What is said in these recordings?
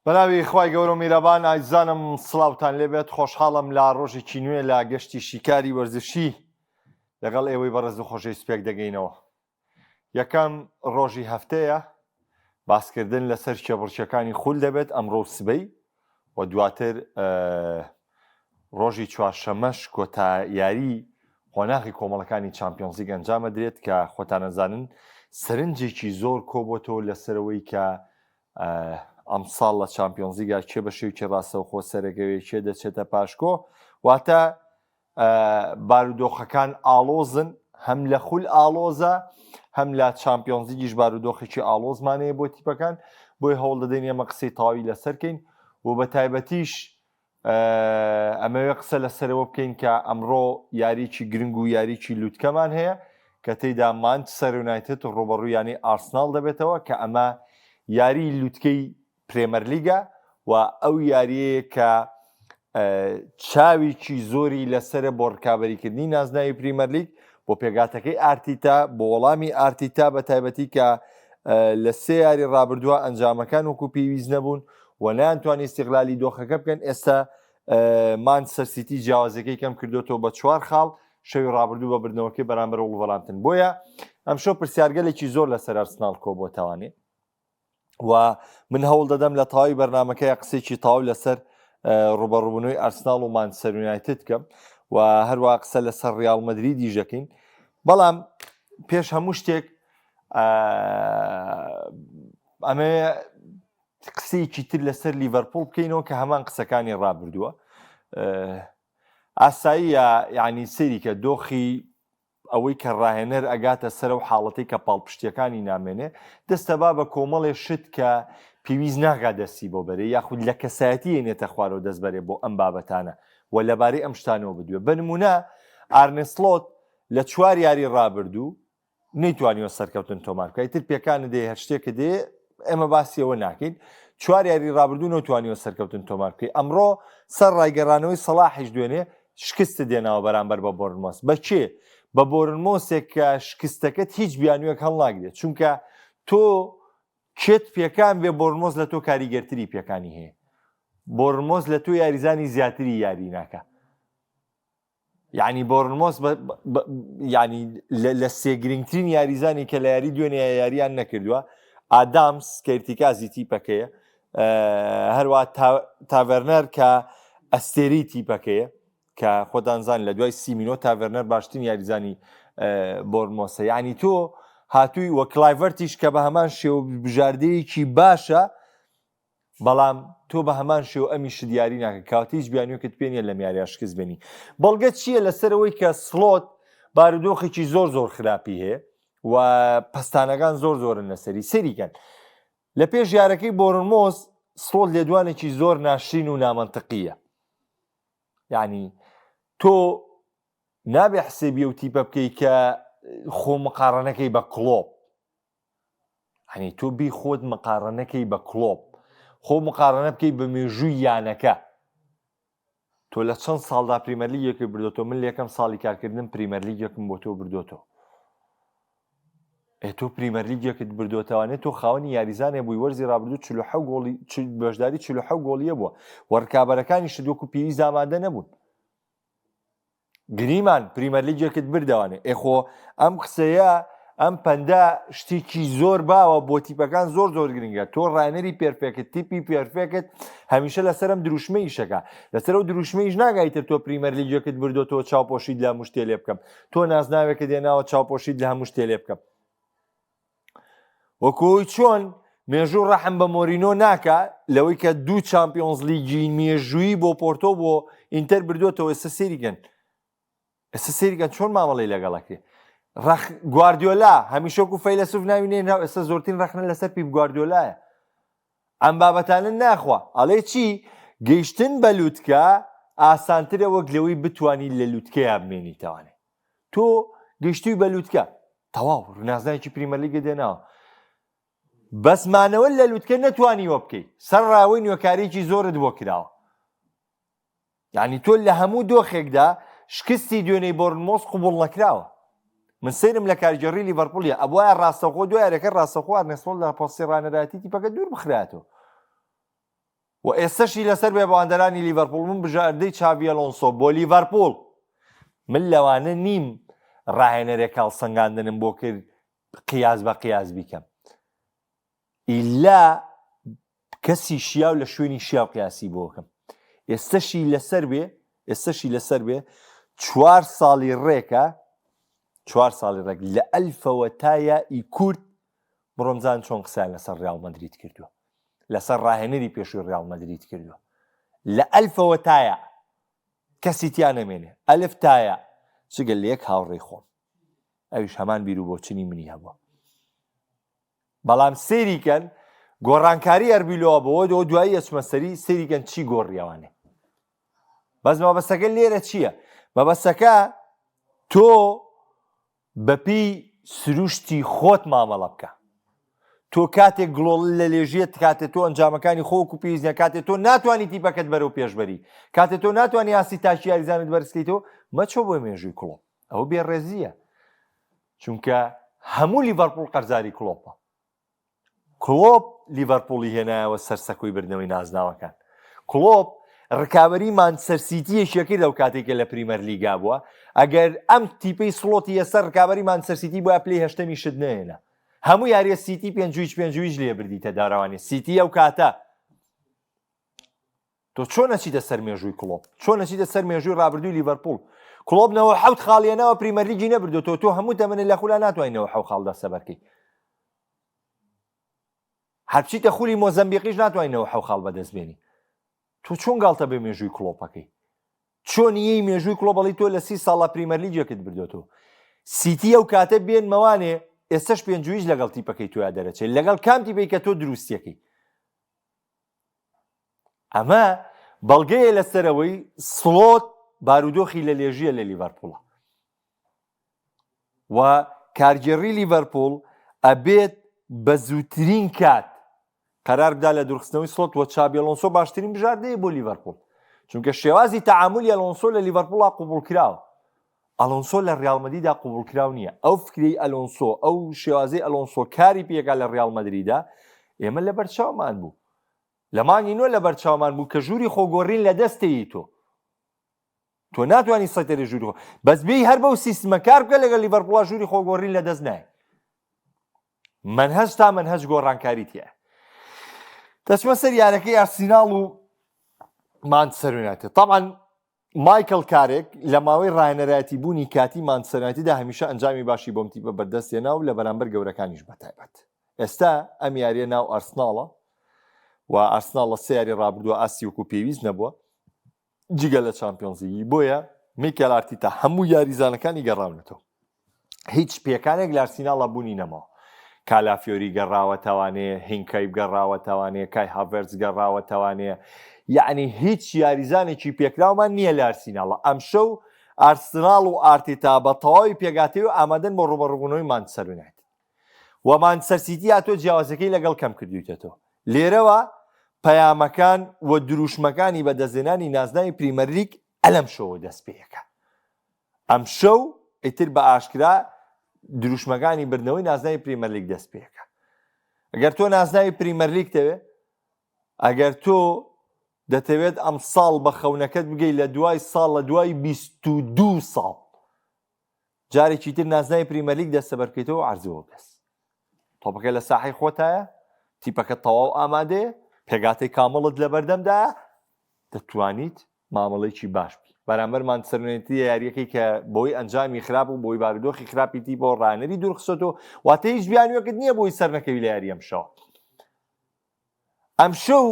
بەناوی خوای گەورە و میرەبان ئایزانم سڵاوتان لێبێت خۆشحاڵم لە ڕۆژێکی نوێ لە گەشتی شیکاری وەرزشی لەگەڵ ئێوەی بەڕێز و خۆشەویست پێک دەگەینەوە یەکەم ڕۆژی هەفتەیە باسکردن لەسەر کێبڕکێکانی خول دەبێت ئەمڕۆ و سبەی و دواتر ڕۆژی چوارشەمەش کۆتا یاری قۆناغی کۆمەڵەکانی چامپیۆنزلیگ ئەنجامەدرێت کە خۆتانەزانن سەرنجێکی زۆر کۆبۆتەوە لەسەرەوەی کە ئەمساڵ لە چامپیۆنزلیگا کێ بە شێوکی ڕاستەوخۆ سەرەکەوێ کێ دەچێتە پاشکۆ واتە بارودۆخەکان ئاڵۆزن هەم لە خول ئاڵۆزە هەم لە چامپیۆنزلیگیش بارودۆخێکی ئاڵۆزمان هەیە بۆ تیپەکان بۆی هەوڵ دەدەین ئێمە قسەی تەواوی لەسەرکەین و بە تایبەتیش ئەمەوێ قسە لەسەرەوە بکەین کە ئەمڕۆ یاریی گرنگ و یاریی لوتکەمان هەیە کە تێیدا مانچستەر یونایتد ڕوبەڕوو یانەی ئارسناڵ دەبێتەوە کە ئەمە یاری لوتکەی پرێمەرلیگە و ئەو یاریەیە کە چاوێکی زۆری لەسرە بۆ ڕکابەریکردنی نازناوی پریمەرلیگ بۆ پێگاتەکەی ئارتیتا بۆ وەڵامی ئارتیتا بە تایبەتی کە لە سێ یاری ڕابردووە ئەنجامەکان وەکو پێویست نەبوون و نەیانتوانی ئیستیغلالی دۆخەکە بکەن ئێستا مانچستەر سیتی جیاوازەکەی کەم کردوێتەوە بە چوار خاڵ شەوی ڕابردوو بە بردنەوەکەی بەرامبەر وڵڤەرامپتن بۆیە ئەمشەو پرسیارگەلێکی زۆر لەسەر ئەرسناڵ کۆبووەتەوانێ و من هەوڵ دەدەم لە تەواوی بەرنمەکەی قسێکی تەواو لەسەر ڕوبەڕوبوونەوەی ئەرسناڵ و مانچستەر یونایتد کەم و هەروە قسە لەسەر ڕیاڵ مەدریدیش دەکەین بەڵام پێش هەموو شتێک ئەمە قسەیەکی تر لەسەر لیڤەرپوڵ بکەینەوە کە هەمان قسەکانی ڕابردووە ئاساییە یعنی سەیریکە دۆخی ئەوەی کە ڕاهێنەر ئەگاتە سەر ئەو حاڵەتەی کە پاڵپشتیەکانی نامێنێ دەستەبا بە کۆمەڵێ شت کە پێویست ناکا دەستی بۆ بەرێ یاخود لە کەسایەتی ێنێتە خوارەوە دەست بەرێ بۆ ئەم بابەتانە و لەبارەی ئەم شتانەوە بدوێ بە نمونە ئارنێ سڵۆت لە چوار یاری ڕابردوو نەیتوانیوە سەرکەوتن تۆمار بکە ئیتر پێکانە دێ هەر شتێکە دێ ئێمە باسی ئەوە ناکەین چوار یاری ڕابردوو نەتوانیوە سەرکەوتن تۆمار بکەی ئەمڕۆ سەر ڕایگەڕانەوەی سەڵاحیش دوێنێ شکستت دێناوە بەرامبەر بە بۆرنمۆس بە کێ بە بۆرنمۆسێک کە شکستەکەت هیچ بیانوویەک هەڵناگرێت چونکە تۆ کێت پێکان بێ بۆرنمۆس لە تۆ کاریگەرتری پێکانی هەیە بۆرنمۆس لە تۆ یاریزانی زیاتری یاری ناکە یعنی بۆرنمۆس ینی لە سێ گرنگترین یاریزانی کە لە یاری دوێنێ یاریان نەکردووە ئادامس کە ئیرتیکازی تیپەکەیە هەروە تاڤەرنەر کە ئەستێری تیپەکەیە کە خۆتان زان لە دوای سیمینۆ تاڤەرنەر باشترین یاریزانی بۆرنمۆسە یعنی تۆ هاتووی وە کلایڤەرتیش کە بە هەمان شێوە بژاردەیەکی باشە بەڵام تۆ بە هەمان شێوە ئەمیشت یاری ناکە کاتە هیچ بیانوێکت پێ نیە لەم یاریە شکست بێنی بەڵگە چییە لەسەرەوەی کە سڵۆت بارودۆخێکی زۆر زۆر خراپی هەیە و پەستانەکان زۆر زۆرن لەسەری سەریکەن لە پێش یارەکەی بۆرنمۆس سڵۆت لێدوانێکی زۆر ناشرین و نامەنتقیە یعنی تۆ نابێ حسێبی و تیپە بکەی کە خۆ مقاڕەنەکەی بە کڵۆپ هەنی تۆ بی خۆت مقاڕەنەکەی بە کڵۆپ خۆ مقاڕەنە بکەی بە مێژووی یانەکە تۆ لە چەند ساڵدا پریمەرلیگێکی بردۆتەوە من لە یەکەم ساڵی کارکردن پریمەرلیگێکم بۆ تۆ بردۆتەوە ئێ تۆ پریمەرلیگێکت بردۆتەوانێ تۆ خاوەنی یاریزانێ بووی وەرزی ڕابردوو 46 گۆڵی بەشداری 46 گۆڵیە بووە و ڕکابەرەکانیشت وەکو پێویست ئامادە نەبوون گریمان پریمەرلیگێکت بردەوانێ ئێ خۆ ئەم قسەیە ئەم پەندە شتێکی زۆر باوە بۆ تیپەکان زۆر زۆر گرنگە تۆ ڕاهێنەری perfect تیپی perfect هەمیشە لەسەرم دروشمە ئیشەکە لەسەر ئەو دروشمەیش ناگای تر تۆ پریمەرلیگێکت بردۆتەوە چاوپۆشیت لە هەموو شتێ لێ بکەم تۆ نازناوێکت هێناوە چاوپۆشیت لە هەموو شتێ لێ بکەم وەکۆی چۆن مێژوو ڕەحم بە مۆرینۆ ناکا لەوەی کە دوو چامپیۆنز لیگی مێژوویی بۆ پۆرتۆ بۆ ئینتەر بردوێتەوە ئێستا سێریگەن ئێستا سێریگەن چۆن مامەڵی لەگەڵەکرێ ڕەخ گواردیۆلا هەمیشەکو فەیلەسوف ناوی نێنراو ئێستا زۆرترین ڕەخنە لەسەر پیپ گواردیۆلایە ئەم بابەتانە ناخوا ئەڵێ چی گەیشتن بە لوتکە ئاسانترە وەک لەوەی بتانی لە لوتکەیا بمێنیتەوانێ تۆ گەشتوی بە لوتکە تەواو نازناوێکی پریمەرلیگە دێناوە بەس مانەوە لە لوتکە نەتوانیوە بکەیت سەر ڕاوەی نوێکاریی زۆرت بۆ کراوە یعنی تۆ لە هەموو دۆخێکدا شکستی دوێنێی بۆرنمۆس قوبڵ نەکراوە من سەیرم لە کارگێڕی لیڤەرپوڵە ئەبواە ڕاستەخۆ دو یاریەکە ڕاستەخۆ ئارنێ سڵۆت لە پۆستی ڕانەرایەتی تیپەکە دوور بخراتەوە. و ئێستەشی لەسەر بێ بۆ هاندەرانی لیڤەرپوڵ من بژاردەی چاڤی ئەلۆنسۆ بۆ لیڤەرپوڵ من لەوانە نیم ڕاهێنەرێک هەڵسەنگاندنم بۆ کرد قیاس بە قیاس بیکەم ئیلا کەسی شیاو لە شوێنی شیاو قیاسی بۆکەم ئێستەشی لەسەر بێ ئێستەشی لەسەر بێ چوار ساڵی ڕێکە چوار ساڵی ڕێک لە ئەلفەوە تا یائی کورد بڕۆم زان چۆن قسەیان لەسەر ڕیاڵ مەدرید کردووە لەسەر ڕاهێنەری پێشووی ڕیاڵ مەدرید کردووە لە ئەلفەوە تایە کەسی تیا نەمێنێ ئەلف تایە جگە لە یەک هاوڕێی خۆم ئەویش هەمان بیر و بۆچنی منی هەبووە بەڵام سەیریکەن گۆڕانکاری ئەربیلۆوە بۆ دۆ دوایی ئەچمە سەری سەیریکەن چی گۆڕیەوانێ بەس مەبەستەکە لێرە چییە مەبەستەکە تۆ بەپێی سروشتی خۆت مامەڵە بکە. تۆ کاتێک گڵۆڵ لە لێژیەت کاتێ تۆ ئەنجامەکانی خۆ وەکو پێویست نیە کاتێ تۆ ناتوانی تیپەکەت بەرەو پێش بەری کاتێ تۆ ناتوانی ئاستی تاکی یاریزانت بەرزکەیتەوە مەچۆ بۆ مێژووی کڵۆپ ئەوە بێڕێزیە چونکە هەموو لیڤەرپوڵ قەرزاری کڵۆپە کڵۆپ لیڤەرپوڵی هێنایەوە سەر سەکۆی بردنەوەی نازناوەکان. کڵۆپ ڕکابەری مانچستەر سیتی یەکێکی لەو کاتێک کە لە پریمەر لیگا بووە ئەگەر ئەم تیپەی سڵۆتی ئێستا ڕکابەری مانچستەر سیتی بووە پلەی هەشتەمی شت نەهێنا هەموو یاریە سیتی پێنجویچ پێنجویچ لێ بردیتە دارەوانی سیتی ئەو کاتە تۆ چۆن ئەچیتە سەر مێژووی کڵۆپ چۆن ئەچیتە سەر مێژووی ڕابردووی لیڤەرپوڵ کڵۆپ 97 خاڵ هێناوە پریمەرلیگی نەبردو تۆ تۆ هەموو تەمەنە لە خولا ناتوانین 97 خاڵ دەستەبەرکەی هەر بچیتە خولی مۆزەمبیقیش ناتوانین 97 خاڵ بەدەست بێنی تۆ چۆن گاڵتە بە مێژووی کڵۆپەکەی چۆن یەی مێژووی کڵۆپ بەڵی تۆ لە سی ساڵە پریمەرلیگێکت بردۆتەوە سیتی ئەو کاتە بێن مەوانێ ئێستش پێنجویش لەگەڵ تیپەکەی تۆیا دەرەچێت لەگەڵ کام تیپەی کە تۆ دروستیەکەی ئەمە بەڵگەیە لەسەرەوەی سڵۆت بارودۆخی لە لێژیە لە لیڤەرپوڵە و کارگێڕی لیڤەرپوڵ ئەبێت بە زووترین کات قەرار بدا لە دوورخستنەوەی سڵۆت وە چابی ئەلۆنسۆ باشترین بژاردەیە بۆ لیڤەرپوڵ چونکە شێوازی تەعاملی ئەلۆنسۆ لە لیڤەرپوڵا قوبوڵکراوە ئەلۆنسۆ لە ڕیاڵ مەدریدا قوبوڵکراو نییە ئەو فکرەی ئەلۆنسۆ ئەو شێوازەی ئەلۆنسۆ کاری پێکا لە ڕیاڵ مەدریدا ئێمە لەبەر چاومان بوو لە مانگی نۆ لەبەر چاومان بوو کە ژووری خۆگۆڕین لە دەستەیی تۆ تۆ ناتوانانی سەیتەری ژووری خۆ بەس بێی هەر بەو سیستمە کار بکە لەگەڵ لیڤەرپوڵا ژووری خۆگۆڕین لە دەست نایە مەنهەج تا مەنهەج گۆڕانکاری تیایە دەچمە سەر یارەکەی ئارسیناڵ و مانچستەر یونایتد طبعا مایکڵ کارێک لە ماوەی ڕاهێنەرایەتی بوونی کاتی مانچستەر یونایتددا هەمیشە ئەنجامی باشی بۆم تیپە بەردەست هێنا و لە بەرامبەر گەورەکانیش بەتایبەت. ئێستا ئەم یاریە ناو ئارسناڵە و ئارسناڵ لە سێ یاری ڕابردووە ئاستی وەکو پێویست نەبووە جگە لە چامپیۆنزلیگی بۆیە میکێل ئارتیتا هەموو یاریزانەکانی گەڕاونەتەوە. هیچ پێکانێک لە ئارسیناڵا بوونی نەماوە. کالافیۆری گەڕاوەتەوانێ، هینکایب گەڕاوەتەوانێ، کای هاڤێرتز گەڕاوەتەوانێ، یەعنی هیچ یاریزانێکی پێکراومان نییە لە ئارسیناڵا. ئەمشەو ئارسناڵ و ئارتێتا بە تەواوی پێکهاتەی و ئامادەن بۆ ڕووبەڕووبوونەوەی مانچستەر یونایتد و مانچستەر سیتی هاتووە جیاوازیەکەی لەگەڵ کەم کردوویتەتەوە. لێرەوە پەیامەکان و دروشمەکانی بەدەستهێنانی نازناوی پریمەرلیگ ئەلەمشەوە دەست پێیەکا. ئەمشەو ئیتر بە ئاشکرا دروشمەکانی بردنەوەی نازناوی پریمەرلیگ دەست پێکە ئەگەر تۆ نازناوی پریمەرلیگ تەوێ ئەگەر تۆ دەتەوێت ئەم ساڵ بە خەونەکەت بگەی لە دوای ساڵ لە دوای 22 ساڵ جارێکی تر نازناوی پریمەرلیگ دەستەبەر بکەیتەوە عەرزەوە بەس تۆپەکە لە ساحەی خۆتایە تیپەکە تەواو ئامادەیە پێگاتەی کامڵت لە بەردەمدایە دەتوانیت مامەڵەیەکی باش بکەی بەرامبەر مانچستەر یونایتد یاریەکەی کە بۆی ئەنجامی خراپ و بۆی بارودۆخی خراپی تیپەوە ڕانەری دوورخستۆتەوە واتە هیچ بیانوێکت نییە بۆی سەرنەکەوی لە یاری ئەمشەوە ئەمشەو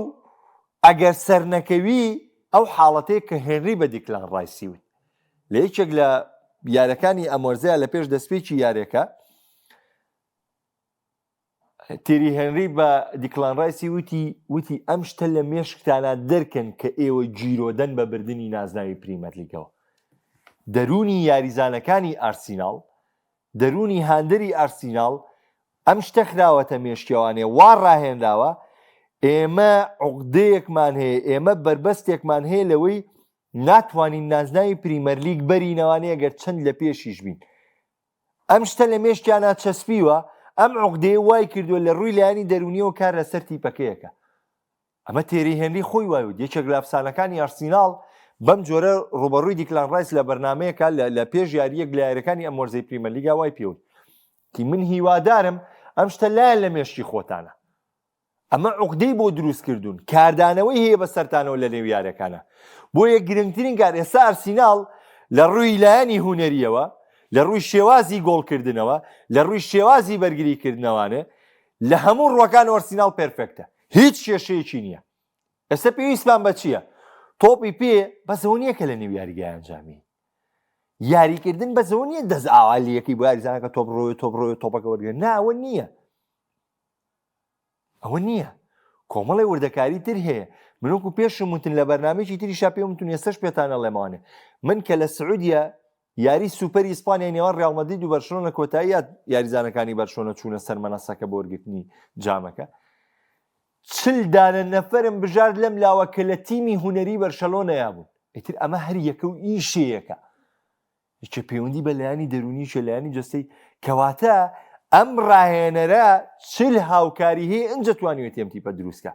ئەگەر سەرنەکەوی ئەو حاڵەتەیە کە هێنری بە دیکلان ڕایسی وت لە یەکێک لە یارەکانی ئەم وەرزەیە لە پێش دەستپێکی یارێکە تێری هێنری بە دیکلان ڕایسی وتی وتی ئەم شتە لە مێشکتانا دەرکەن کە ئێوە گیرۆدەن بە بردنی نازناوی پریمەرلیگەوە. دەروونی یاریزانەکانی ئارسیناڵ، دەروونی هاندەری ئارسیناڵ ئەم شتە خراوەتە مێشکیەوانێ وا ڕاهێنراوە ئێمە عوقدەیەکمان هەیە ئێمە بەربەستێکمان هەیە لەوەی ناتوانین نازناوی پریمەرلیگ بەرینەوانێ گەر چەند لە پێشیش بین ئەم شتە لە مێشکیانا چەسپیوە، ئەم عوقدەیە وای کردووە لە ڕووی لایەنی دەروونیەوە کار لەسەر تیپەکەیەکە. ئەمە تێری هێنری خۆی وای وت، یەکێک لە ئەفسانەکانی ئارسیناڵ بەم جۆرە ڕووبەڕووی دیکلان ڕایس لە بەرنامەیەکە لە پێش یارییەک لە یاریەکانی ئەم وەرزەی پریمەرلیگا وای پێوت تی من هیوادارم ئەم شتە لایەن لە مێشکی خۆتانە ئەمە عقدەی بۆ دروست کردوون کاردانەوەی هەیە بە سەرتانەوە لە نێو یارەکانە بۆیە گرنگترین کار ئێستا ئارسیناڵ لە ڕووی لایەنی هوەریەوە لە ڕووی شێوازی گۆڵکردنەوە لە ڕووی شێوازی بەرگری کردنەوانێ لە هەموو ڕووەکان ئارسیناڵ perfect ە هیچ کێشەیەکی نییە ئێستا پێویستمان بە چییە؟ تۆپی پێ بەس ئەوە نییە کە لە نێو یاریگای ئەنجامی یاریکردن بەس ئەوە نییە دەست ئاوا لەکەی بۆ یاریزانەکە تۆپ ڕۆی تۆپ ڕۆی تۆپەکە وەرگێ نا ئەوە نییە ئەوە نییە کۆمەڵی وردەکاری تر هەیە من وەکو پێشم وتن لە بەرنمێکی تریشا پێم وتون ئێستش پێتان ئەڵێمانێ من کە لە سعودیە یاری سوپەری ئیسپانیای نێوان ریال مەدرید و بەرشلۆنە کۆتاییات یاریزانەکانی بەرشلۆنە چوونە سەر مەنەسەکە بۆ وەرگرتنی جامەکە چل دانە نەفەرم بژارد لەم لاوە کە لە تیمی هونەری بەرشەلۆنەیا بوون ئیتر ئەمە هەر یەکە و ئیشەیەکە یەکێ پەیوەندی بە لایەنی دەروونی چێ لایەنی جەستەی کەواتە ئەم ڕاهێنەرە چل هاوکاری هەیە ئینجا توانیوێتی ئەم تیپە دروستکە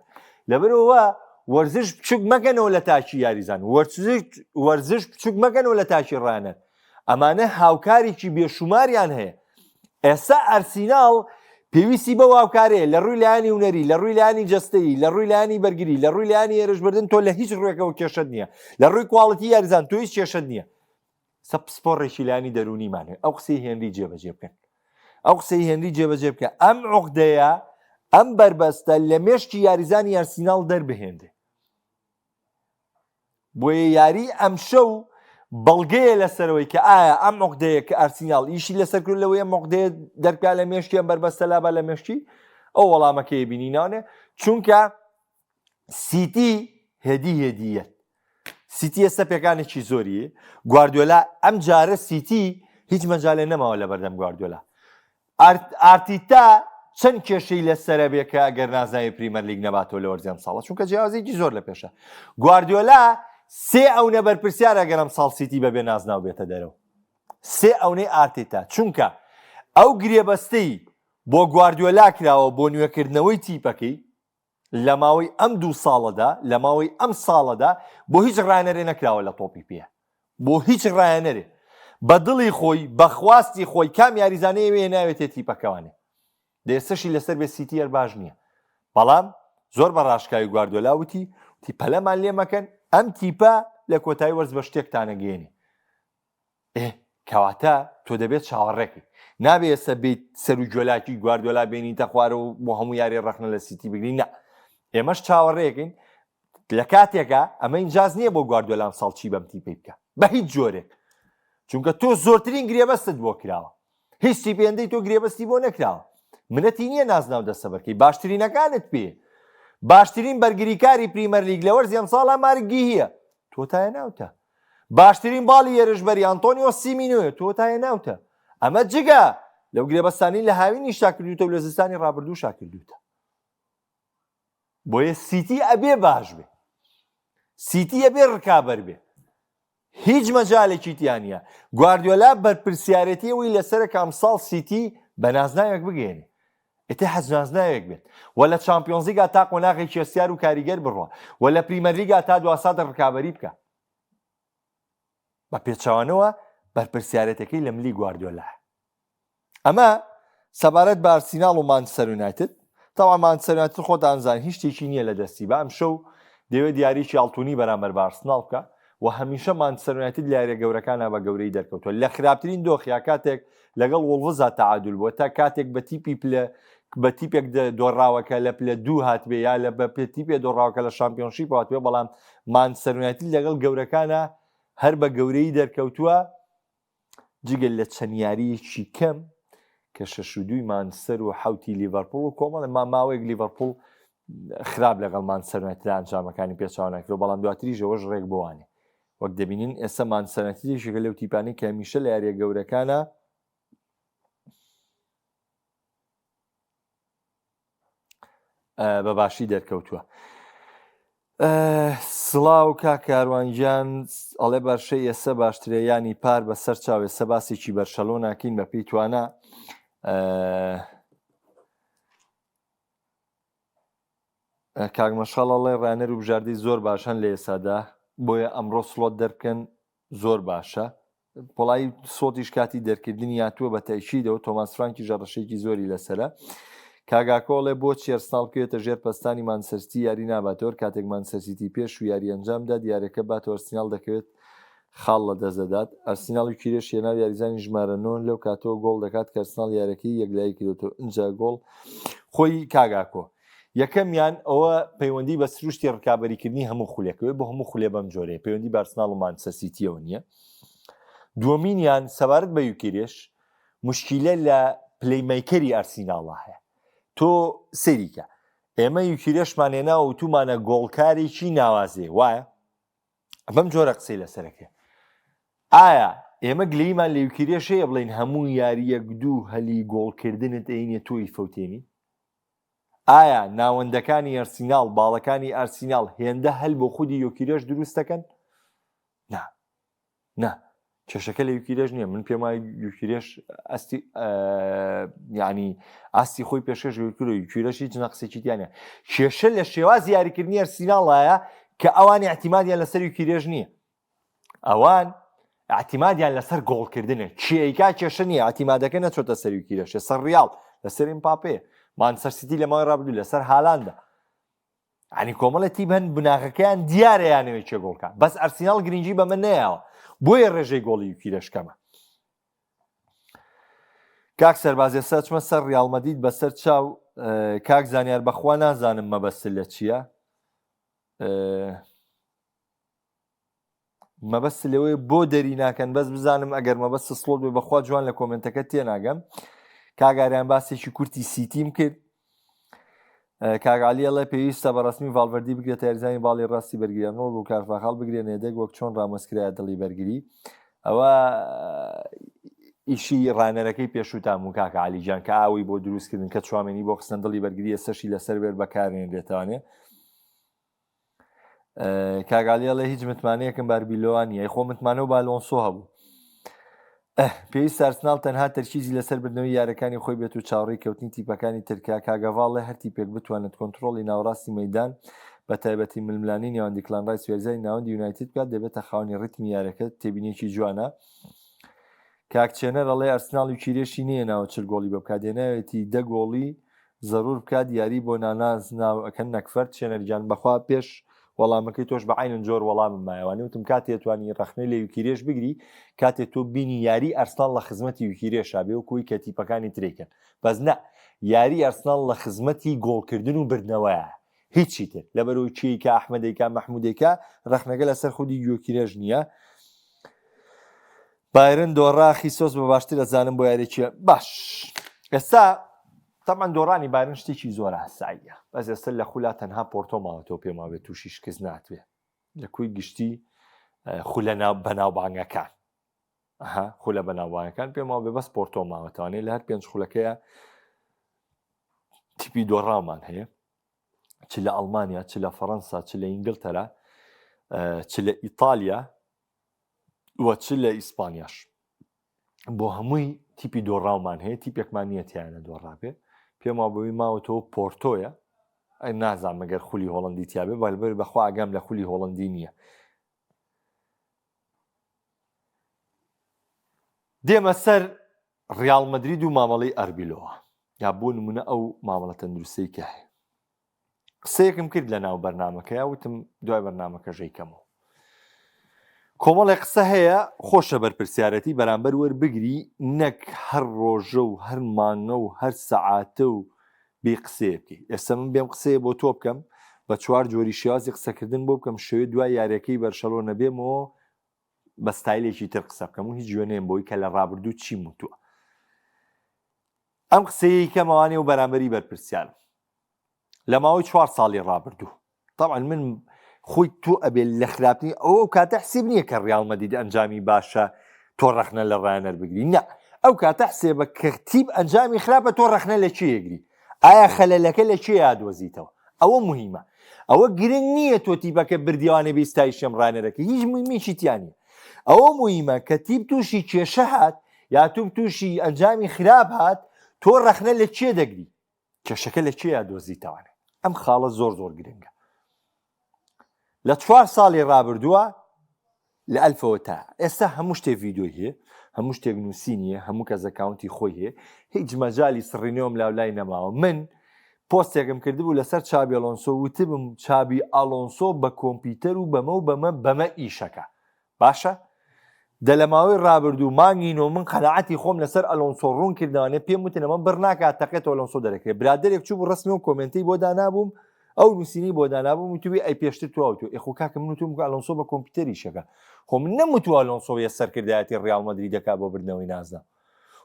لەبەرەوە وەرزش بچوک مەکەنەوە لە تاکی یاریزان وەرزش بچوک مەکەنەوە لە تاکی ڕانەر ئەمانە هاوکارێکی بێشوماریان هەیە ئێستا ئەرسیناڵ پێویستی بە هاوکارەیە لە ڕووی لایانی هونەری لە ڕووی لایانی جەستەیی لە ڕووی لایانی بەرگری لە ڕووی لایانی هێرشبردن تۆ لە هیچ ڕوێکەوە کێشەت نییە لە ڕووی quality یاریزان تۆ هیچ کێشەت نییە سە پسپۆڕێکی لایانی دەروونیمان هەیە ئەو قسەی هێنری جێبەجێ بکەن ئەو قسەی هێنری جێبەجێ بکە ئەم عقدەیە ئەم بەربەستە لە مێشکی یاریزانی ئەرسیناڵ دەربهێنرێ بۆیە یاری ئەمشەو بەڵگەیە لەسەرەوەی کە ئایا ئەم عقدەیە کە ئەرسیناڵ ئیشی لەسەر کرد لەوەی ئەم عقدەیە دەرکا لە مێشکی ئەم بەربەستە لابا لە مێشکی ئەو وەڵامەکەی بینی ناونێ چونکە سیتی هێدی هێدیەت سیتی ئێستا پێکانێکی زۆری گواردیۆلا ئەم جارە سیتی هیچ مەجالێ نەماوە لە بەردەم گواردیۆلا ئارتیتا چەند کێشەی لەسەرە بێ کە ئەگەر نازناوی پریمەرلیگ نەباتەوە لە وەرزی ئەمساڵە چونکە جیاوازیەکی زۆر لە پێشە گواردیۆلا سێ ئەونە بەرپرسیارە گەر ئەمساڵ سیتی بەبێ نازناو بێتە دەرەوە سێ ئەونەی ئارتێتا چونکە ئەو گرێبەستەی بۆ گواردیۆلا کراوە بۆ نوێکردنەوەی تیپەکەی لە ماوەی ئەم دوو ساڵەدا لە ماوەی ئەم ساڵەدا بۆ هیچ ڕانەرێ نەکراوە لە تۆپی پێ بۆ هیچ ڕایەنەرێ بە دڵی خۆی بە خواستی خۆی کام یاریزانەیە وێ ناوێتێ تیپەکەوانێ دە ئێستەشی لەسەر بێ سیتی هەر باش نییە بەڵام زۆر بە ڕاشکاوی گواردۆلا وتی وتی پەلەمان لێ مەکەن ئەم تیپە لە کۆتایی وەرز بە شتێکتانەگەیەنێ ئێ کەواتە تۆ دەبێت چاوەڕێکەی نابێ ئێستا بیت سەر و گوێلاکی گواردۆلا بێنیتە خوارە و بۆ هەموو یاری ڕەخنە لە سیتی بگری نا ئێمەش چاوەڕێکین لە کاتێکا ئەمە ئینجاز نییە بۆ گواردیۆلا ئەمساڵ چی بەم تیپەی بکە بە هیچ جۆرێک چونکە تۆ زۆرترین گرێبەستت بۆ کراوە هیچ تیپێندەی تۆ گرێبەستی بۆ نەکراوە منەتی نییە نازناو دەستەبەرکەی باشترینەکانت پێ باشترین بەرگریکاری پریمەرلیگ لە وەرزی ئەمساڵا مارک گیهیە تۆ تایە ناوتە باشترین باڵی هێرشبەری ئەنتۆنیۆ سیمینۆیە تۆ تایە ناوتە ئەمە جگە لەو گرێبەستانی لە هاوینیشتا کردوتە و لە زستانی ڕابردووشا کردوتە بۆیە سیتی ئەبێ باش بێ سیتی ئەبێ ڕکابەر بێ هیچ مەجالێکی تیا نییە گواردیۆلا بەرپرسیارەتی ئەوەی لەسەرە کە ئەمساڵ سیتی بە نازناوێک بگەێنێ ئیتر حەز نازناوێک بێت و لە چامپیۆنزیگا تا قۆناغێکی هەستیار و کاریگەر بڕوا و لە پریمەرلیگا تا دواسات ڕکابەری بکە بە پێچەوانەوە بەرپرسیارەتەکەی لە ملی گواردیۆلا ئەمە سەبارەت بە ئارسیناڵ و مانچستەر یونایتد تەوا مانچستەر یونایتد خۆتان زان هیچ شتێکی نییە لە دەستی بە ئەمشەو دەیەوێت یاریی ئاڵتونی بەرامبەر بە ئارسناڵ بکە و هەمیشە مانچستەر یونایتد لە یاریە گەورەکانە بە گەورەی دەرکەوتووە لە خراپترین دۆخیا کاتێک لەگەڵ وڵڤزا تەعادول بووە تا کاتێک بە تیپی پلە بە تیپێک دۆڕاوەکە لە پلە دوو هاتبێ یا لە بە تیپێ دۆڕاوەکە لە شامپیۆنشیپ هاتبێ بەڵام مانچستەر یونایتد لەگەڵ گەورەکانە هەر بە گەورەی دەرکەوتووە جگە لە چەند یارییەکی کەم کە شەش و دووی مانچستەر و حوتی لیڤەرپوڵ و کۆمەڵە ما ماوەیەک لیڤەرپوڵ خراپ لەگەڵ مانچستەر یونایتد ئەنجامەکانی پێچوانە کرد بەڵام دواتریش ئەوەش ڕێک بۆوانێ وەک دەبینین ئێستا مانچستەر یونایتد یەکێکە لەو تیپانەی کە هەمیشە لە یارییە گەورەکانە بە باشی دەرکەوتووە. سڵاو کاک کاروان گیان ئەڵێ بەرشەی ئێستا باشترە ینی پار بە سەر چاو ئێستا باسێکی بەرشەلۆ ناکەین بە پێی توانا کاک مەشخەڵ ئەڵێ ڕانەر و بژاردەی زۆر باشن لە ئێسادا بۆیە ئەمڕۆ سڵۆت دەربکەن زۆر باشە پۆڵایی سۆتیش کاتی دەرکردنی هاتووە بە تەئکیدەوە تۆماس فرانکی ژەڕەشێکی زۆری لەسرە کاگاکۆڵێ بۆ چێرسناڵ بکەوێتە ژێر پەستانی مانسەرستی یاری ناباتەوە کاتێک مانسەرسیتی پێش و یاری ئەنجامدا دیارەکە باتەوە ئەرسیناڵ دەکەوێت خاڵ لە دەست دەدات ئەرسیناڵ و کیرێش هێناو یاریزانی ژمارە نۆ لەو کاتەوە گۆڵ دەکات کە ئەرسناڵ یارەکەی یەکلایی کردێتەوە ئینجا گۆڵ خۆی کاگاکۆ یەکەمیان ئەوە پەیوەندی بە سروشتی ڕکابەریکردنی هەموو خولێکەوەی بۆ هەموو خولێ بەم جۆرەیە پەیوەندی بارسناڵ و مانچستەر سیتیەوە نییە دووەمینیان سەبارەت بە یوکیرێش مشکیلە لە playmaker ی ئەرسیناڵا هەیە تۆ سەیریکە ئێمە یوکیرێشمان هێنا و تومانە گۆڵکارێکی ناوازێ وایە بەم جۆرە قسەی لەسەرەکە ئایا ئێمە گلەیمان لە یوکیرێش هەیە بڵین هەموو یاریەک دوو هەلی گۆڵکردنت ئەینێ تۆی فەوتێنی ئایا ناوەندەکانی ئەرسیناڵ، باڵەکانی ئارسیناڵ هێندە هەل بۆ خودی یۆکیرێش دروست دەکەن؟ نا. نا. کێشەکە لە یوکیرێش نییە من پێم وایە یوکیرێش ئەستی یعنی ئاستی خۆی پێشکەش کرد یوکیرێش هیچ نەقسێکی تیانە کێشە لە شێوازی یاریکردنی ئەرسیناڵایە کە ئەوان اعتیمادیان لەسەر یوکیرێش نییە ئەوان اعتیمادیان لەسەر گۆڵکردنە کێیکا کێشە نییە اعتیمادەکە نەچۆتە سەر یوکیرێشە سەر ڕیاڵ لەسەر ئیمپاپێ مانچستەر سیتی لە ماوەی ڕابردوو لەسەر هالاندە ینی کۆمەڵە تیپ هەن بناغەکەیان دیارە یانەوەی کێ گۆڵکە بەس ئەرسیناڵ گرنگی بەمە نەیاوە بۆیە ڕێژەی گۆڵی یوکیرێش کەمە کاک سەرباز ئێستا چمە سەر ڕیاڵ مەدید بەسەر چاو کاک زانیار بەخوا نازانم مەبەست لە چییە؟ مەبەست لەوەی بۆ دەری ناکەن بەس بزانم ئەگەر مەبەست سڵۆت بێ بەخوا جوان لە کۆمنتەکە تێناگەم کاگاریان باسێکی کورتی سیتیم کرد کاگالیەڵێ پێویستە بە ڕسمی ڤالڤردی بگرێت یاریزانی باڵی ڕاستی بەرگریان ڕۆڵ و کارفاخاڵ بگرێن یەدەگ وەک چۆن ڕامۆس کرایە دڵی بەرگری ئەوە ئیشی ڕانەرەکەی پێشووتان و کاکە علیجان کە ئاوی بۆ دروستکردن کە چوامێنی بۆ خستن دڵی بەرگری ئێستەشی لەسەر بێت بەکارێنرێتوانێ کاک عەلی ئەڵێ هیچ متمانەیەکم باربیلۆوا نییە خۆ متمانە و بالۆنسۆ هەبوو پێویست ئارسناڵ تەنها تەرکیزی لەسەر بردنەوەی یارەکانی خۆی بێت و چاوەڕێی کەوتنی تیپەکانی ترکا کاگەڤاڵێ هەر تیپێک بتوانێت کۆنتترۆڵی ناوەڕاستی مەدان بە تایبەتی ململانی نێوان دیکلان ڕایس یاریزانی ناوەندی یونایتد بکات دەبێتە خاوەنی ڕیتمی یارەکە تێبینێکی جوانە کاک چێنەر ئەڵێ ئەرسناڵ و کیرێشی نییە ناوە چل گۆڵی بە بکات هێناوێتی دە گۆڵی زەرور بکات یاری بۆ ناناز ناو ئەکەن نەکفەرد چێنەر گیان بەخوا پێش وەڵامەکەی تۆش بە عینن جۆر وەڵامم مایەوانی وتم کاتێ توانی ڕەخنەی لە یوکیرێش بگری کاتێ تۆ بینی یاری ئەرسناڵ لە خزمەتی یوکیرێشا بێ وەکوی کە تیپەکانی ترێکن بەس نە یاری ئەرسناڵ لە خزمەتی گۆڵکردن و بردنەوەیە هیچی تر لەبەرەوەی کێیکا ئەحمەدێکا مەحمودێکا ڕەخنەکە لەسەر خودی یۆکیرێش نییە بایرن دۆڕا خیسۆس بە باشتر ئەزانم بۆ یاریەکی باش ئێستا تەبعەن دۆڕانی بایرن شتێکی زۆر ئاساییە بەس ئێستا لە خولا تەنها پۆرتۆ ماوەتەوە پێم وابێت تووشی شکست ناتوێ لە کوی گشتی خولە ناو بەناوبانگەکان ئەها خولە بەناوبانگەکان پێم وابێ بەس پۆرتۆ ماوەتەوانێ لە هەر پێنج خولەکەیە تیپی دۆڕامان هەیە چ لە ئەڵمانیا چ لە فەڕەنسا چ لە ئینگلتەرا چ لە ئیتالیا و چ لە ئیسپانیاش بۆ هەمووی تیپی دۆڕاومان هەیە تیپێکمان نییە تیانە دۆڕابێ پێم وابووی ماوەتەوە پۆرتۆیە نازانم مەگەر خولی هۆڵندی تیاابێ بەلبەر بەخوا ئاگام لە خولی هۆڵندی نییە دێمە سەر ڕیاڵ مەدرید و مامەڵی ئەربیلۆوە یا بۆ نمونە ئەو مامەڵە تەندروستەی کە هەیە قسەیەکم کرد لە ناو بەرنمەکەیا وتم دوای بەرنمەکە ژەیکەمەوە کۆمەڵێک قسە هەیە خۆشە بەرپرسیارەتی بەرامبەر وەربگری نەک هەر ڕۆژە و هەر مانگە و هەر سەعاتە و بێ قسەیە بکەی ئێستا من بێم قسەیە بۆ تۆ بکەم بە چوار جۆری شێوازی قسەکردن بۆ بکەم شەوێ دوای یاریەکەی بەرشەلۆنە بێمەوە بە ستایلێکی تر قسە بکەم و هیچ گوێ بۆی کە لە ڕابردوو چیم وتووە ئەم قسەیەی کەمەوانێ و بەرامبەری بەرپرسیارم لە ماوەی چوار ساڵی ڕابردوو طبعا من خۆی تۆ ئەبێ لە خراپنی ئەو ئەو کاتە حسیب نییە کە ڕیاڵ مەدید ئەنجامی باشە تۆ ڕەخنە لە ڕایەنەر بگری نا ئەو کاتە حسێبە کە تیپ ئەنجامی خراپە تۆ ڕەخنە لە کێ یەگری ئایا خەلەلەکە لە کێ یادۆزیتەوە ئەوە مهمە ئەوە گرنگ نییە تۆ تیپەکە بردیوانێ بیستایشم ڕانەرەکە هیچ مهمێکی تیانە ئەوە مهمە کە تیپ تووشی کێشە هات یا توپ تووشی ئەنجامی خراپ هات تۆ ڕەخنە لە کێ دەگری کێشەکە لە کێیا دۆزیتەوانێ؟ ئەم خاڵە زۆر زۆر گرنگە لە چوار ساڵی ڕابردووە لە ئەلفەوە تا ئێستا هەموو شتێک ڤیدیۆی هەیە هەموو شتێک نووسینیە هەموو کەس account ی خۆی هەیە هیچ مەجای سڕینەوەم لاو لای نەماوە من پۆستێکم کردبوو لەسەر چابی ئەلۆنسۆ وتبم چابی ئەلۆنسۆ بە کۆمپیوتەر و بەمە و بەمە بەمە ئیشەکە باشە دە لە ماوەی ڕابردوو مانگی نۆ من قەناعەتی خۆم لەسەر ئەلۆنسۆ ڕوون کردوانێ پێم وتن ئەمە بڕ ناکات تەقێتەوە ئەلۆنسۆ دەرەکرێ برادەرێک چوو بوو ڕسمی و comment ەی بۆ دانابووم ئەو نووسینی بۆ دانابووم وتوی ئەی پێشتر تو ئەوتو ئێ خۆ کاکە من وتوم ئەلۆنسۆ بە کۆمپیوتەری شەکە خۆ من نەموتووە ئەلۆنسۆ یە سەرکردایەتی ڕیاڵ مەدرید دەکات بۆ بردنەوەی نازناو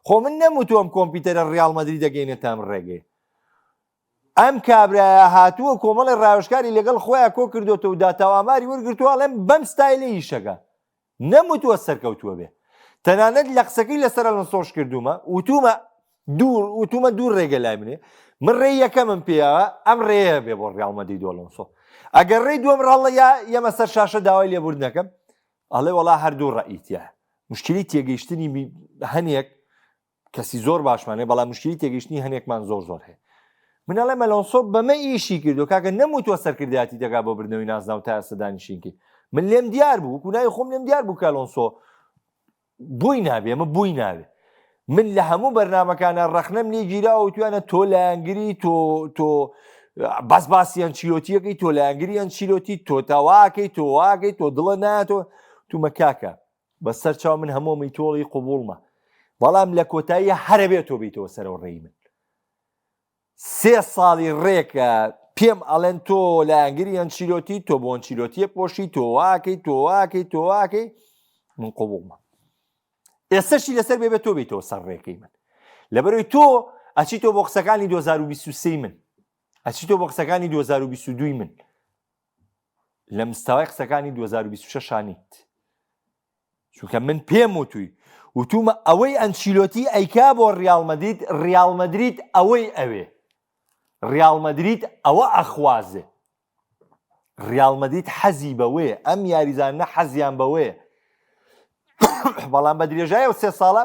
خۆ من نەموتووە ئەم کۆمپیوتەرە ڕیاڵ مەدرید دەگەینێتە ئەم ڕێگەیە ئەم کابرایە هاتووە کۆمەڵی ڕاوێژکاری لەگەڵ خۆیان کۆ کردوێتەوە و داتا و ئاماری وەرگرتووە ئەڵێم بەم ستایلە ئیشەکە نەموتووە سەرکەوتووە بێ تەنانەت لە قسەکەی لەسەر ئەلۆنسۆش کردوومە وتومە دوو وتومە دوو ڕێگە لای منێ من ڕێی یەکەمم پێیاوە ئەم ڕێیە بێ بۆ ڕیاڵ مەدرید و ئەلۆنسۆ ئەگەر ڕێی دووەم ڕاڵە یا یەمە سەر شاشە داوای لێبوردنەکەم ئەڵێ وەڵا هەردوو ڕەئیتە مشکلی تێگەیشتنی هەنێک کەسی زۆر باشمان هەیە بەڵام مشکلی تێگەیشتنی هەنێکمان زۆر زۆر هەیە من ئەڵێم ئەلۆنسۆ بەمە ئیشی کردو کاکە نەموتوە سەرکردایەتی دەکا بۆ بردنەوەی نازناو تا ئێستا دانیشینکەی من لێم دیار بوو وەکو ناوی خۆم لێم دیار بوو کە ئەلۆنسۆ بۆی نابێ ئەمە بۆی نابێ من لە هەموو بەرنمەکانە ڕەخنەم لێ گیراوە وتویانە تۆ لایەنگری تۆ تۆ بەس باسی ئەنچیلۆتیەکەی تۆ لایەنگری ئەنچیلۆتی تۆ تاواکەی تۆ واکەی تۆ دڵە ناتۆ تومە کاکە بە سەر چاو من هەموو میتۆڵی قوبوڵمە بەڵام لە کۆتایی هەرەبێت تۆ بیتەوە سەرەوە ڕێی من سێ ساڵی ڕێکە پێم ئەڵێن تۆ لایەنگری ئەنچیلۆتی تۆ بۆ ئەنچیلۆتیە پۆشی تۆ واکەی تۆ واکەی تۆ واکەی من قوبوڵمە ئێستەشی لەسەر بێ بێت تۆ بیتەوە سەر ڕێکەی من لەبەرەوەی تۆ ئەچی تۆ بۆ قسەکانی 2023 من ئەچی تۆ بۆ قسەکانی 2022 من لە مستەوای قسەکانی 2026 شانیت چونکە من پێم وتوی وتومە ئەوەی ئەنچیلۆتی ئەیکا بۆ ریال مەدرید ریال مەدرید ئەوەی ئەوێ ریال مەدرید ئەوە ئەخوازێ ریال مەدرید حەزی بەوەیە ئەم یاریزانە حەزیان بەوەیە بەڵام بە درێژای ئەو سێ ساڵە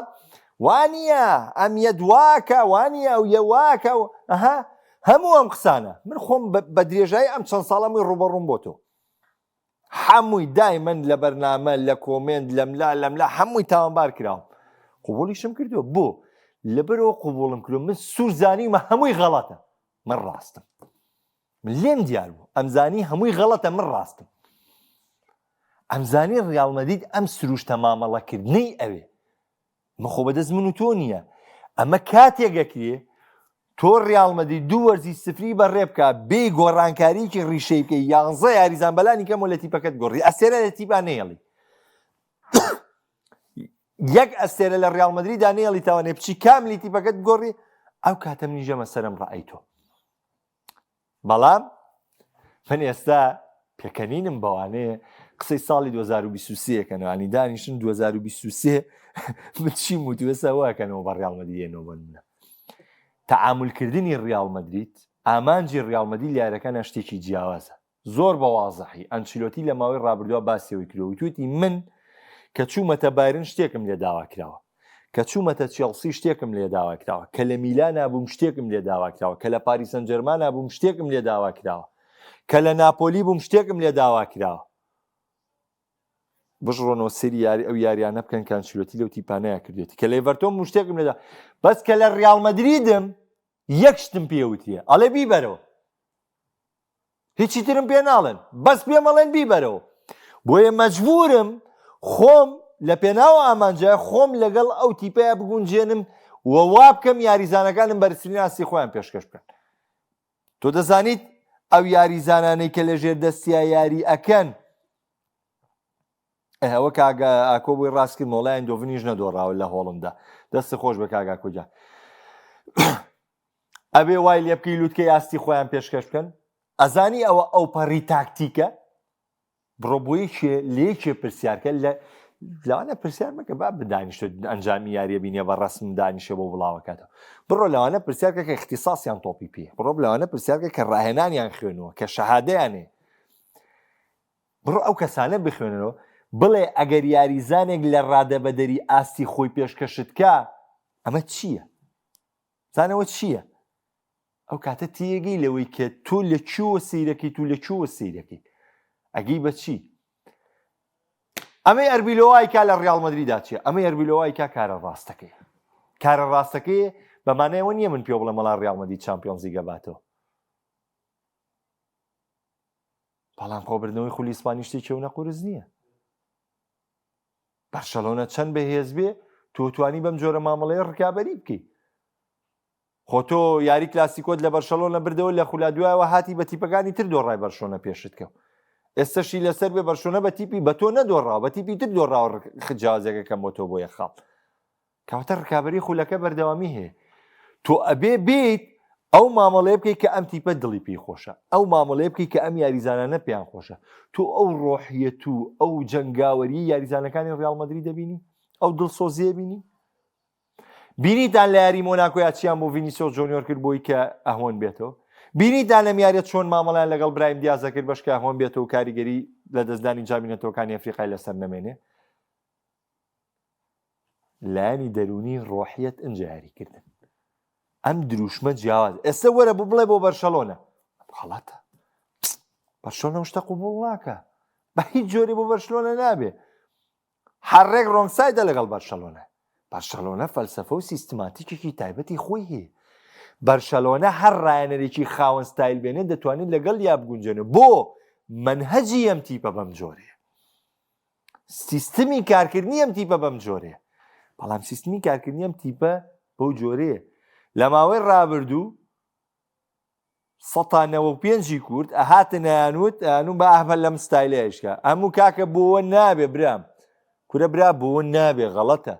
وانە ئەم یە دواکە وانە ئەو یە واکە و ئەها هەموو ئەم قسانە من خۆم بە درێژای ئەم چەند ساڵەمی ڕوبەڕوم بۆ تۆ هەمووی دایمەن لە بەرنامە لە comment لەملا لەملا هەمووی تاوانبار کراوم قوبولیشم کردووە بۆ لەبەرەوە قوبوڵم کردو من سوور زانیمە هەمووی غەڵەتە من ڕاستم من لێم دیار بوو ئەمزانی هەمووی غەڵەتە من ڕاستم ئەمزانی ڕیاڵ مەدرید ئەم سروشتە مامەڵەکردنەی ئەوێ من خۆ بەدەست من و تۆ نییە ئەمە کاتێک ئەکرێ تۆ ڕیاڵ مەدرید دوو وەرزی سفری بەڕێ بکە بێ گۆڕانکاریکی ڕیشەی بکەی یانزە یاریزان بەلانی کەمەوە لە تیپەکەت گۆڕی ئەستێرە لە تیپا نێڵی یەک ئەستێرە لە ڕیاڵ مەدریدا نێڵی تاوانێ بچی کاملی تیپەکەت گۆڕی ئەو کاتە منیش ئەمە سەرم ڕای تۆ بەڵام من ئێستا پێکەنینم بەوانەیە قسەی ساڵی 2023 کەنەوانی دانیشن 2023 من چیم وت ئێستا واکەنەوە بە ڕیاڵ مەدریدێنەوە بۆ منە تەعامولکردنی ڕیاڵ مەدرید ئامانجی ڕیاڵ مەدرید یارەکانە شتێکی جیاوازە زۆر بە وازحی ئەنچیلۆتی لە ماوەی ڕابردووە باسی ئەوەی کردووە وتویەتی من کە چوومەتە بایرن شتێکم لێ داوا کراوە کە چوومەتە چێڵسی شتێکم لێ داوا کراوە کە لە میلانا بووم شتێکم لێ داوا کراوە کە لە پاریس سانجێرمانا بووم شتێکم لێ داوا کراوە کە لە ناپۆلی بووم شتێکم لێ داوا کراوە بشڕۆنەوە سری یاری ئەو یاریانە بکەن کە ئەنچیلۆتی لەو تیپانەیە کردێتی کە لە ئێڤەرتۆن بووم شتێکم لێدا بەس کە لە ڕیاڵ مەدریدم یەک شتم پێوتیە ئەڵێ بیبەرەوە هیچی ترم پێ ناڵێن بەس پێم ئەڵێن بیبەرەوە بۆیە مەجبورم خۆم لە پێناو ئامانجە خۆم لەگەڵ ئەو تیپەیە بگونجێنم و وا بکەم یاریزانەکانم بەرزترین ئاستی خۆیان پێشکەش بکەن تۆ دەزانیت ئەو یاریزانانەی کە لە ژێر دەستیا یاری ئەکەن ئەوە کاگە ئاکۆ بۆی ڕاست کرد مۆڵایان دۆڤنیش نەدۆڕاوە لە هۆڵندا دەست خۆش بە کاگاکۆجان ئەبێ وای لێ بکەی لوتکەی ئاستی خۆیان پێشکەش بکەن ئەزانی ئەوە ئەوپەڕی تاکتیکە بڕۆ بۆ یەکێ لە یەکێ پرسیارکە لە لەوانە پرسیار مەکە با بدانیشتە ئەنجامی یاریە بینێ بە ڕسم دانیشە بۆ بڵاوەکاتەوە بڕۆ لەوانە پرسیارکە کە اختصاصیان تۆپی پێ بڕۆ لەوانە پرسیارکە کە ڕاهێنانیان خوێنوە کە شەهادەیانێ بڕۆ ئەو کەسانە بخوێنەوە بڵێ ئەگەر یاریزانێک لە ڕادەبەدەری ئاستی خۆی پێشکەشت کا ئەمە چییە؟ زانەوە چییە؟ ئەو کاتە تێگەی لەوەی کە تۆ لە کوێوە سەیرەکەیت و لە کوێوە سەیرەکەیت ئەگەی بە چی؟ ئەمەی ئەربیلۆوای کا لە ڕیاڵ مەدریدا چیە؟ ئەمەی ئەربیلۆوای کا کارە ڕاستەکەی کارە ڕاستەکەی بەمانەوە نییە من پێ بڵێم وەڵا ڕیاڵ مەدرید چامپیۆنزی گەباتەوە بەڵام خۆبردنەوەی خولی ئیسپانی شتێکی ئەو نەقورس نییە بەرشەلۆنە چەند بەهێز بێ تۆ توانی بەم جۆرە مامەڵەیە ڕکابەری بکەیت خۆ تۆ یاری کلاسیکۆت لە بەرشەلۆنە بردەوە لە خولا دوایەوە هاتی بە تیپەکانی تر دۆڕای بەرشۆنە پێشت کەوت ئێستەشی لەسەر بێ بەرشۆنە بە تیپی بە تۆ نەدۆڕاوە بە تیپی تر دۆڕاوە جیاوازیەکە کەم بۆ تۆ بۆ یەک خاڵ کەواتە ڕکابەری خولەکە بەردەوامی هەیە تۆ ئەبێ بیت ئەو مامەڵەیە بکەیت کە ئەم تیپە دڵی پێی خۆشە ئەو مامەڵەیە بکەیت کە ئەم یاریزانانە پێیان خۆشە تۆ ئەو ڕۆحیەت و ئەو جەنگاوەری یاریزانەکانی ڕیاڵ مەدرید دەبینی ئەو دڵسۆزیە بینی بینیتان لە یاری مۆناکۆیا چیان بۆ ڤینیسیۆس جۆنیۆر کرد بۆی کە ئەهۆن بێتەوە بینیتان لەم یاریە چۆن مامەڵیان لەگەڵ برایم دیازە کرد بەشکە ئەهۆن بێتەوە و کاریگەری لە دەستدانی جامی نەتەوەکانی ئەفریقای لەسەر نەمێنێ لایەنی دەروونی ڕۆحیەت ئینجا یاریکردن ئەم دروشمە جیاواز ئێستا وەرە بۆ بڵێ بۆ بەرشەلۆنە غەڵەتە بەرشەلۆنە شتە قوبوڵ ناکە بە هیچ جۆری بۆ بەرشلۆنە نابێ هەر ڕێک wrong side ە لەگەڵ بەرشەلۆنە. بەرشەلۆنە فەلسەفە و سیستماتیکێکی تایبەتی خۆی هەیە. بەرشەلۆنە هەر ڕایەنەرێکی خاوەن ستایل بێنێت دەتوانێت لەگەڵ یا بگونجێنێت بۆ مەنهەجی ئەم تیپە بەم جۆرەیە. سیستمی کارکردنی ئەم تیپە بەم جۆرەیە. بەڵام سیستمی کارکردنی ئەم تیپە بەو جۆرەیە. لە ماوەی ڕابردوو سەتا نەوە پێنجی کورد ئەهاتن ئەیانوت ئەیانوو بە ئەهمە لەم ستایلە ئیشکا ئەموو کاکە بۆوە نابێ برام کورە برا بۆوە نابێ غەڵەتە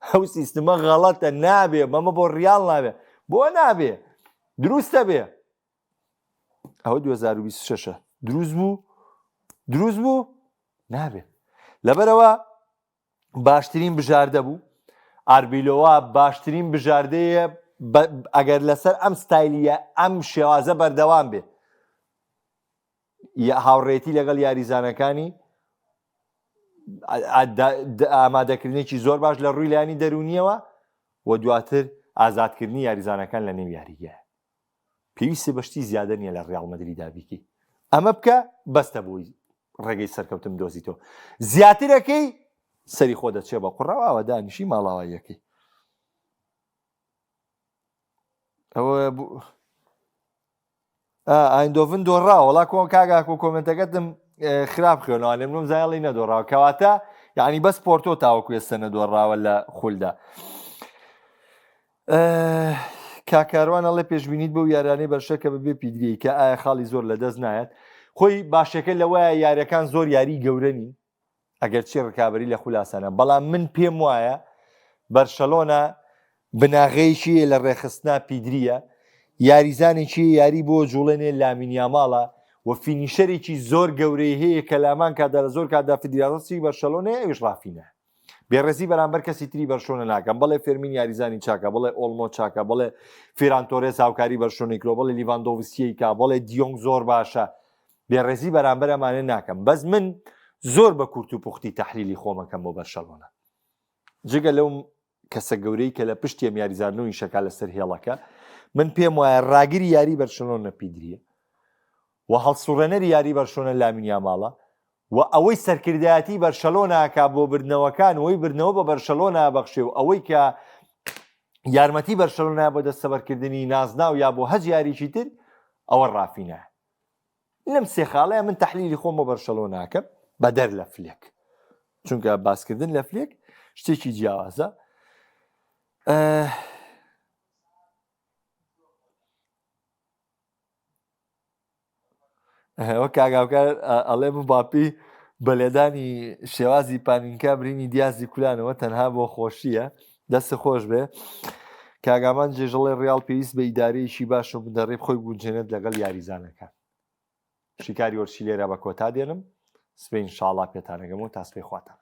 ئەو سیستمە غەڵەتە نابێ مەمە بۆ ڕیاڵ نابێ بۆ نابێ دروستە بێ ئەوە 2026 دروست بوو دروست بوو نابێ لەبەرەوە باشترین بژاردە بوو ئاربیلۆوا باشترین بژاردەیە ئەگەر لەسەر ئەم ستایلیە ئەم شێوازە بەردەوام بێ هاوڕێتی لەگەڵ یاریزانەکانی ئامادەکردنێکی زۆر باش لە ڕووی لایانی دەرونیەوە و دواتر ئازادکردنی یاریزانەکان لە نێو یاریگە پێویستی بە شتی زیادە نییە لە ڕیاڵ مەدریدا بیکەی ئەمە بکە بەستە بۆی ڕێگەی سەرکەوتن دۆزیتەوە زیاترەکەی سەری خۆ دەچێ بە قوڕەوە ئەوە دانیشی ماڵاواییەکەی ئەوە ئایندۆڤن دۆڕاوە وڵا کۆ کاگاکۆ کۆمنتەکەتم خراپ خوێنەوە لێم لۆم زایڵی نەدۆڕاوە کەواتە یعنی بەس پۆرتۆ تاوەکو ئێستا نەدۆڕاوە لە خولدا کاک کاروان ئەڵێ پێشبینیت بەو یارانەی بەرشە کە بەبێ پیدری کە ئایا خاڵی زۆر لەدەست نایەت خۆی باشەکە لەوەیە یاریەکان زۆر یاری گەورە نین ئەگەرچی ڕکابی لە خولاسانە بەڵام من پێم وایە بەرشەلۆنە بناغەیەکی لە ڕێخستنا پیدریە یاریزانێکی یاری بۆ جوڵێنێ لامینیاماڵە و finisher ێکی زۆر گەورەی هەیە کە لامان کادا لە زۆر کاتدا فیدراسیۆنی بەرشەلۆنەیە ئەویش ڕافینە بێڕێزی بەرامبەر کەسی تری بەرشۆنە ناکەم بەڵێ فێرمین یاریزانی چاکە بڵێ ئۆڵمۆ چاکە بڵێ فیران تۆرێس هاوکاری بەرشۆنەی کرۆ بڵێ لیڤاندۆڤسکیی کا بڵێ دیۆنگ زۆر باشە بێڕێزی بەرامبەر ئەمانە ناکەم بەس من زۆر بە کورت و پوختی تەحلیلی خۆمەکەم بۆ بەرشەلۆنە جگە لەو کەسە گەورەی کە لە پشتی ئەم یاریزانە و ئیشەکە لەسەر هێڵەکە من پێم وایە ڕاگری یاری بەرشەلۆنە پیدریە و هەڵسوڕێنەری یاری بەرشۆنە لامین یاماڵە و ئەوەی سەرکردایەتی بەرشەلۆنە ئەکا بۆ بردنەوەکان وەی بردنەوە بە بەرشەلۆنە ئەبەخشێ و ئەوەی کە یارمەتی بەرشەلۆنە بۆ دەستەبەرکردنی نازناو یا بۆ هەج یاریی تر ئەوە ڕافینە لەم سێ خاڵەیە من تەحلیلی خۆم بۆ بەرشەلۆناکەم بەدەر لە فلێک چونکە باسکردن لە فلێک شتێکی جیاوازە ئەوە کاک هاوکار ئەڵێ مباپی بە لێدانی شێوازی پانینکا برینی دیازی کولانەوە تەنها بۆ خۆشیە دەست خۆش بێ کاگامان جێژڵێ ڕیاڵ پێویست بە ئیدارەیەکی باش و مدەڕیب خۆی گونجێنێت لەگەڵ یاریزانەکان شیکاری وەرشی لێرە بە کۆتا دێنم سبەی ئینشاڵا پێتانەگەم و تا سبەی خواتان.